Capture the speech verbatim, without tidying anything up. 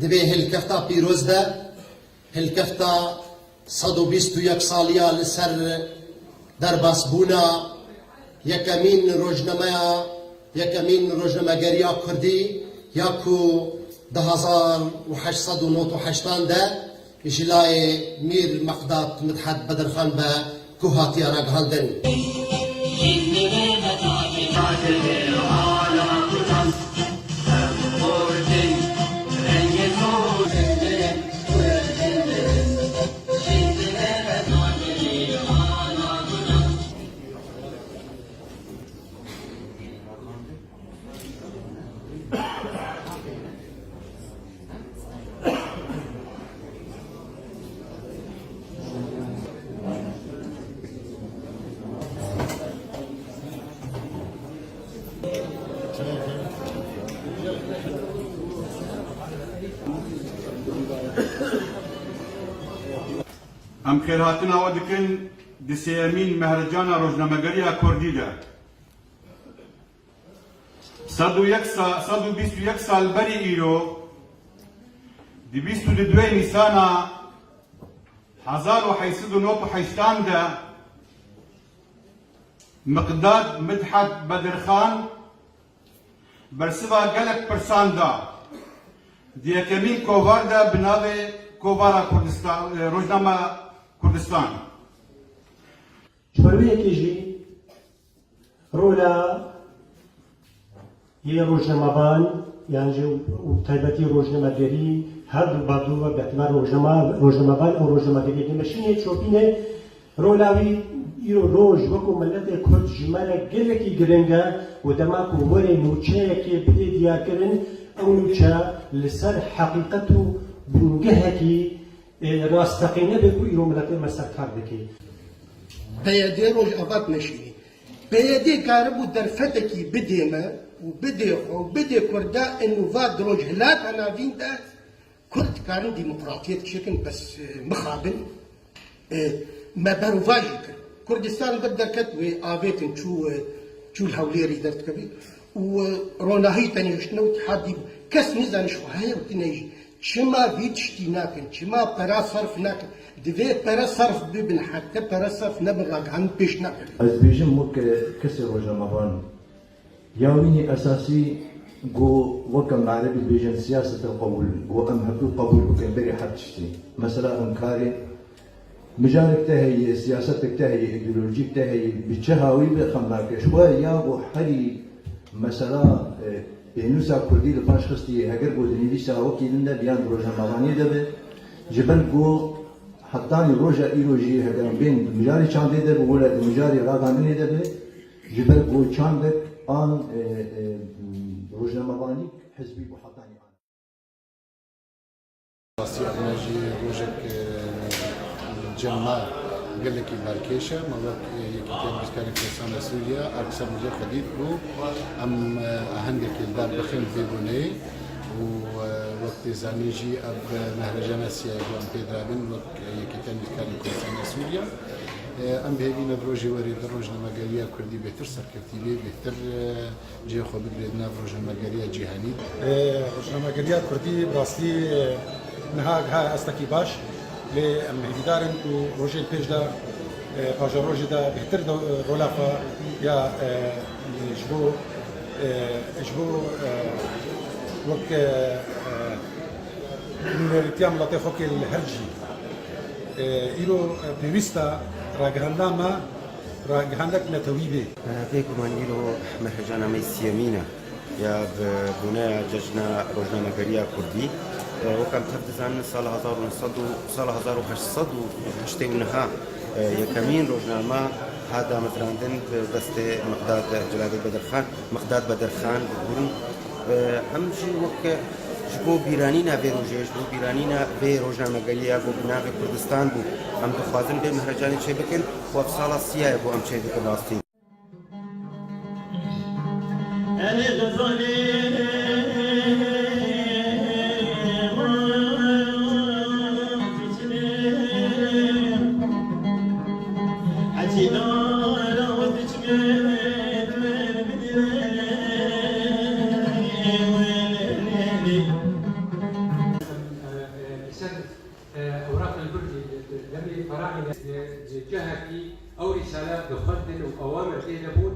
Di vê hilkefta pîroz de, hilkefta sed û bîst û yek saliya li ser derbasbûna yekemîn rojnameya, yekemîn rojnamegeriya kurdî ya ku di hezar û heşt sed û nod û heştan de ji layê Mîr Meqdad Midhet Bedirxan be ku hatiye ragihandin. Em xêrhatina we dikin di sêyemîn Mehrecana Rojnamegeriya Kurdî de. Sed û yek sa-, sed û bîst û yek sal berî îro, di bîst û duduê Nîsana hezar û heyt sed û nod û heştan de Miqdad Midhet Bedirxan bersiva gelek pirsan da. Di yekemîn kovar de bi navê Kovara Kurdistan, e, Rojnama Kurdistan. Ji ber wê yekê jî rola yê rojnamevan, yan jî û, û taybetî rojnamegerî, her du berdû ve behtiva rojnama, rojnamevan û rojnamegerî. Dê me şînê çopînê rola wî îro roj weko miletê Kurd ji me re gelekî giring e û dema ku were nûçeyekê bidê diyarkirin, ew nûçe li ser heqîqet û bingehekî Ê, rasteqîne be ku îro miletê me ser kar dike. P Y D Rojava dimeşînî. P Y D karibû derfetekî bidê me û bidê xwe û bidê Kurda, ên û va di Rojhilata Navîn de Kurd dikarin demokratiyet çêkin, bes, e, mixabin, e, me berovajî kir. Kurdistan bir derket wê avêtin çû, e, çû li Hewlêrî derdikevî û, e, ronahî tenê hiştine û tihadî bû. Kes nizane ji xwe heye û tine jî. Çima vî tiştî nakin? Çima pera serf nakin? Divê pere serf bibin, heta pere serf nebin, ragihandin pêş nakevin. Ez dibêjim wek kesê rojnamevan, ya wînî esasî ku weke me erebî dibêjin siyaset el qebûl, ku em hevdû qebûl bikin berî her tiştî. Mesela em karê Mijarek te heye, siyasetek te heye, îdeolojîk te heye, bi çi hawî be xem nake. Ji xwe ya ku herî mesela, e, pênûsa kurdî li paş xistî, heger ku dinivîsa wekî din de biyan di rojnamevaniyê de be, ji ber ku hetanî roja îro jî heger em bên di mijarê çandê de be, wele di mijarê ragandinê de be, ji ber ku çandek an, e, e, rojnamevanîk hizbî bû hetanî an. Rastî ev ne jî rojek, e, cem me gelekî balkêş e. Me wek, e, Yekîtiya Nivîskarên Kurdistan a Sûriye, Arksel Muzê xwe dît ku em, e, ahengekê li dar bixin vê boneyê û, e, wek tê zanîn jî ev, e, mehrejana siyayê ku em pê dirabin wek, e, Yekîtiya Nivîskarên Kurdistan a Sûriye. E, em bi hêvî ne di rojê werê de rojnamegeriya kurdî bêhtir serkevtî bê, bêhtir, e, cihê xwe bigire di nav rojnamegeriya cîhanî. Ê, rojnamegeriya kurdî bi rastî, ê, niha giha astekî baş, lê em hêvîdar in ku rojên pêş de, ê, pajarojê de bêhtir de, ê, rola xwe ya, ê, ji bo, ê, ji bo, ê, wek, ê, ê, nûnerîtiya miletê xwe kê li her cî. Ê, îro, ê, pêwîst e ragihandina me, ragihandek netewî bê. Bêguman îro mehrejana me siyemîn e ya bi boneya Cejna Rojnamegeriya Kurdî. Wek em tev dizanin, sala hezar û neh sed û, sala hezar û heşt sed û heştê û neh yekemîn rojname hat damezrandin bi destê Miqdad Celadê Bedirxan, Miqdad Bedirxan bûn. Em jî wek ji bo bîranîna vê rojê, ji bo bîranîna vê rojnamegeriyê ya ku bi navê Kurdistan bû, em dixwazin vê mehrecanê çêbikin û ev sala siyayê ku em çêdikin rastî. Cihekî ew rîsale dixwendin û ewamir tê de bûn.